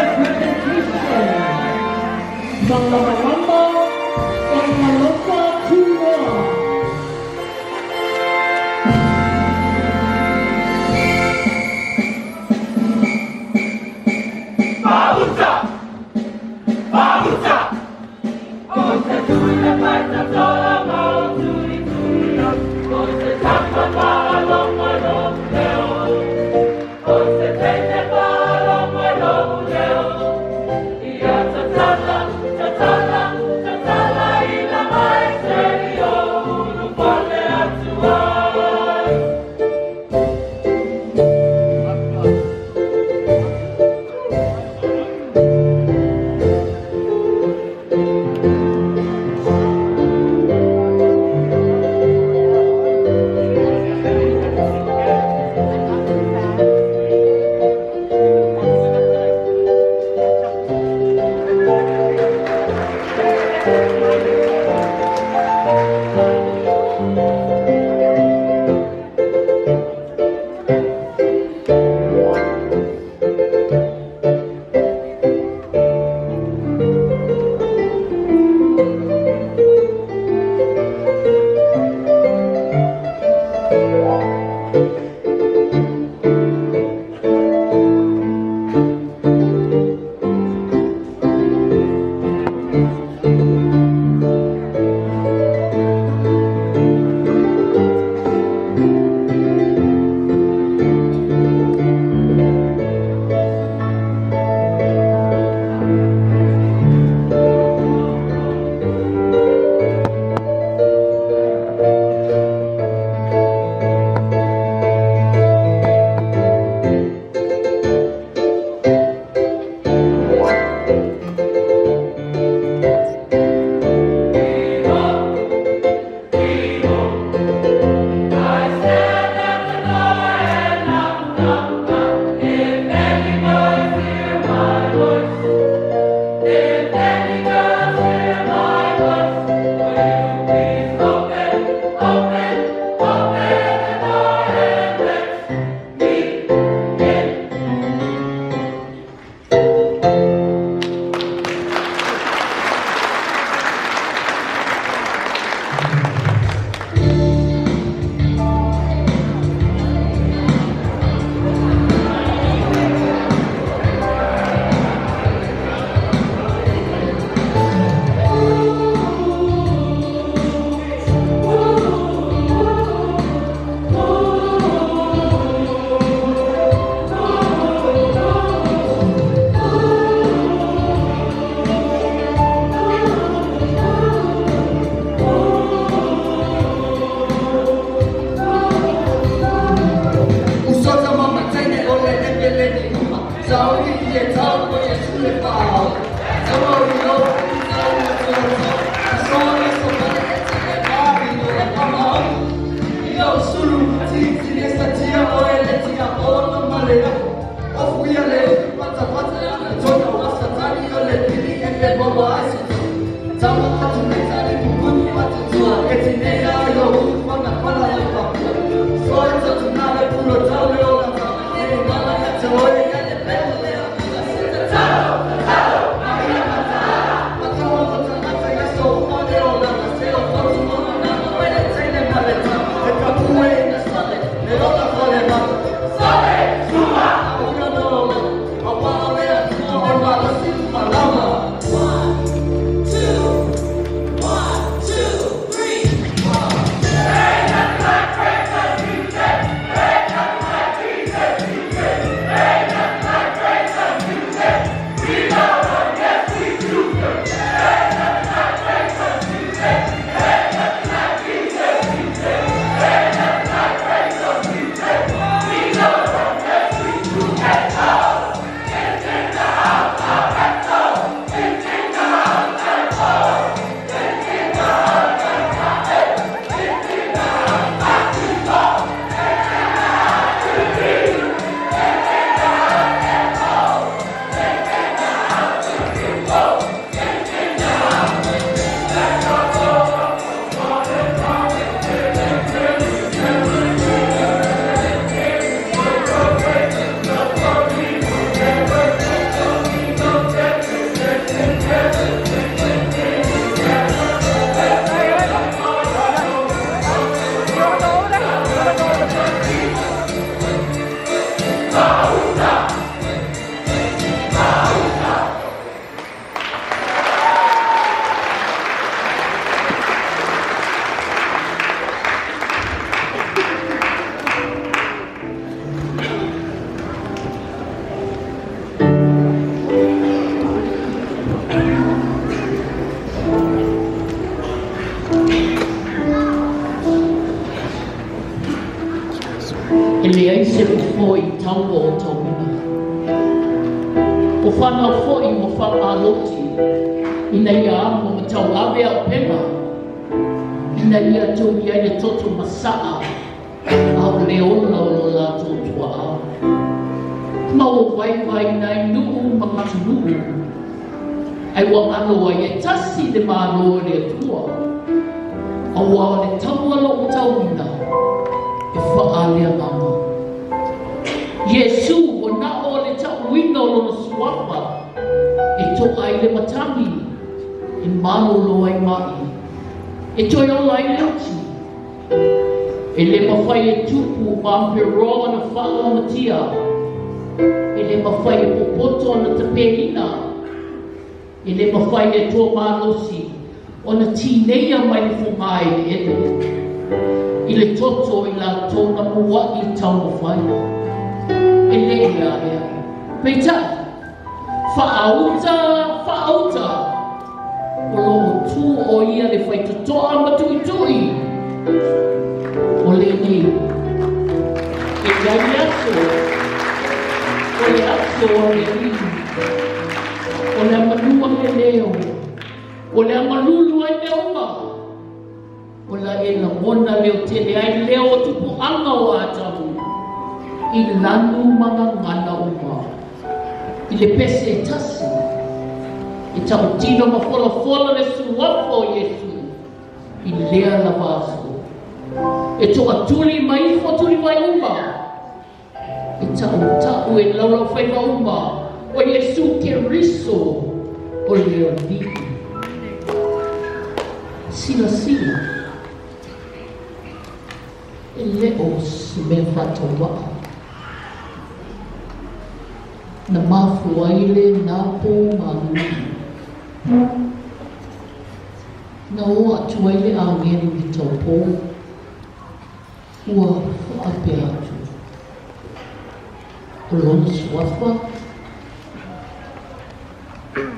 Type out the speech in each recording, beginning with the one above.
Representation, Malamalama Fagalofa Turoa. Pauta! Pauta! 1, 2, agaga foi ua faamaloti ina ia amo ma tauave auupega, ina ia togi ai le toto masaa a o le ola o lo latou tuaa, ma ua vaivaiina ai nuu ma atunuu, ae ua galo ai e tasi le Malo o le Atua, aua o le taua o loo tauina e faaleagaga. Iesu ua na o le taʻuina o lona suafa e toa ai le matagi, e malolo ai maʻi, e toe ola ai le oti. E le mafai e tupu ma amperoa ona faalaumatia, e le mafai e popoto ona tapeina, e le mafai e toa malosi ona tineia mai le fogā eleele i le toto i latou na muaʻi taumafai. E le i aeae. Peitai, faauta, faauta, o loo tu o ia le faitotoa ma tuitui o lenei. E i ai le aso, o le aso o le Alii, o le a manua le leo, o le a malulu ai mea uma, o le a e lagona leotele ai leo o tupuaga o Atamu i lanu ma gagana uma i le pese e tasi e tautino ma folafola le suafa o Iesu i lea lava aso e toatuli mai ifo tulivae uma, e taʻutaʻu e laulaufaiva uma o Iesu Keriso o le Alii. Silasila, e le o se mea faatauvaa na mafua ai lenā pō maliliu na o atu ai le agelu i taupō, ua faapea atu, o lona suafa,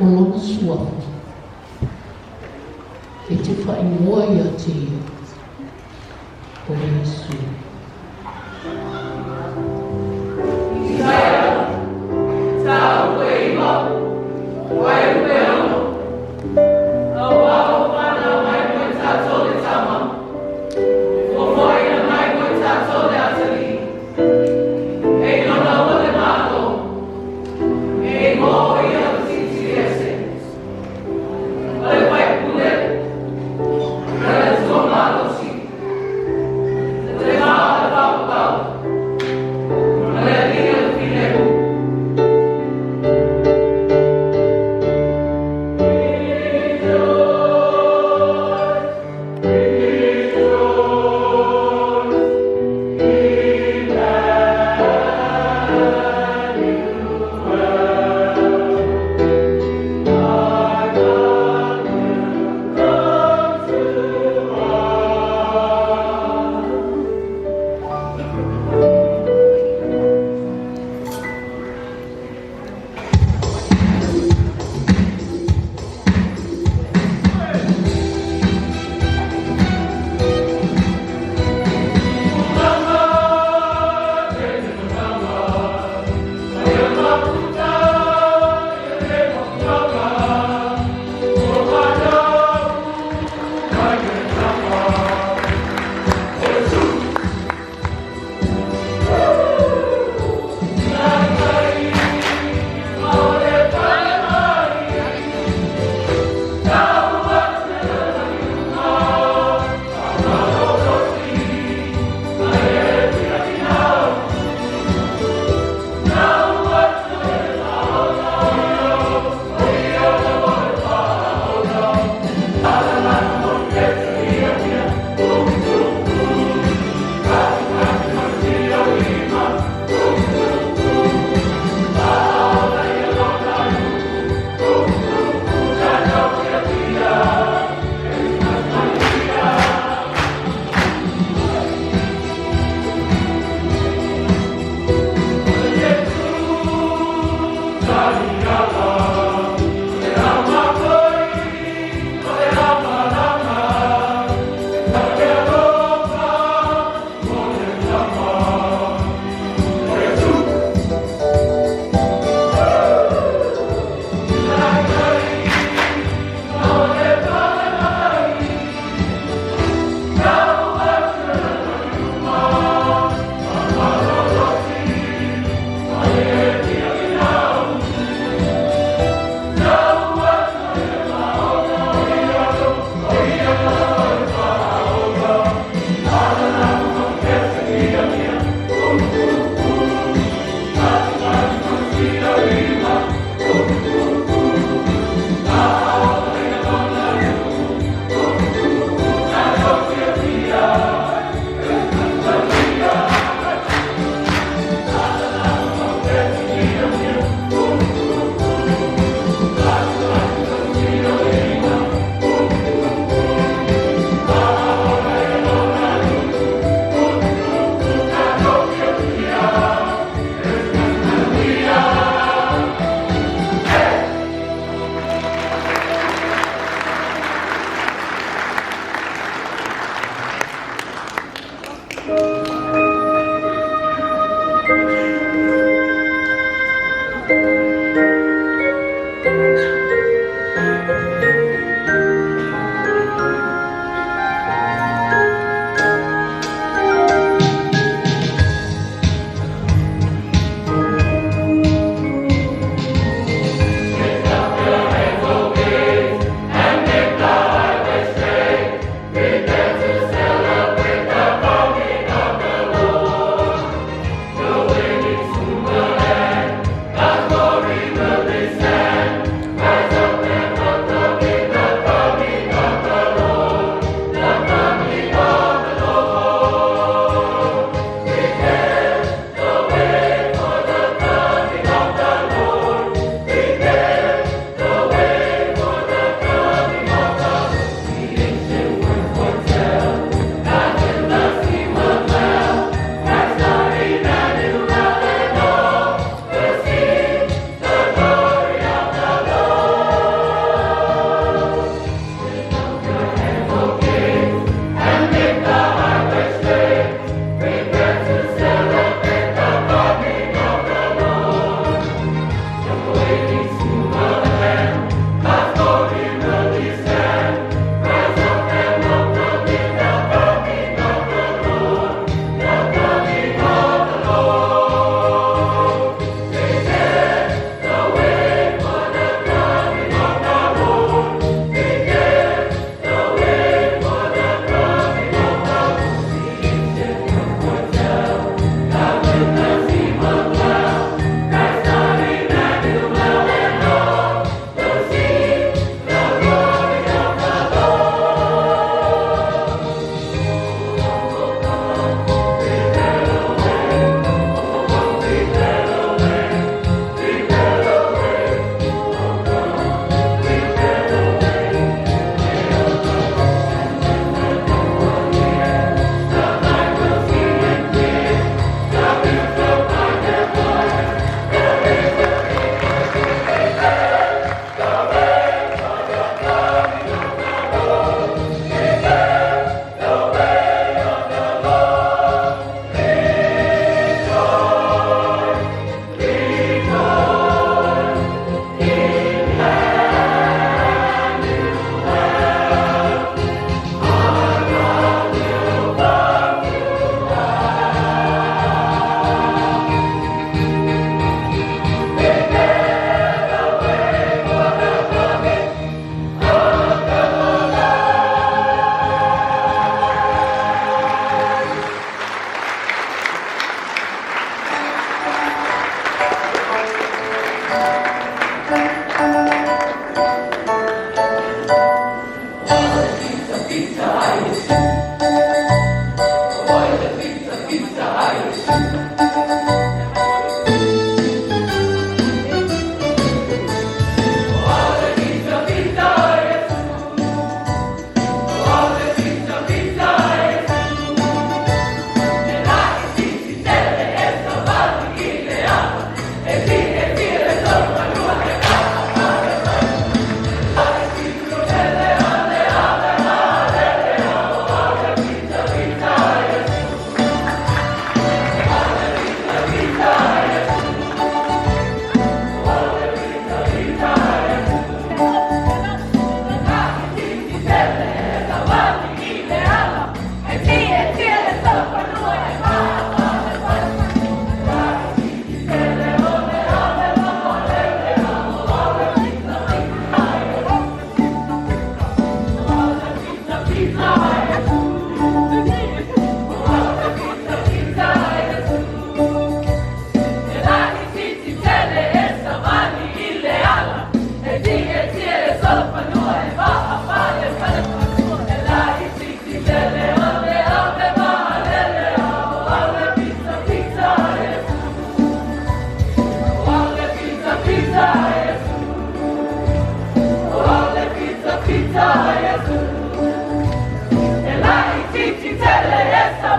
o lona suafa e te faaigoa ia te ia o Iesu. Iesu. E laitiiti tele e.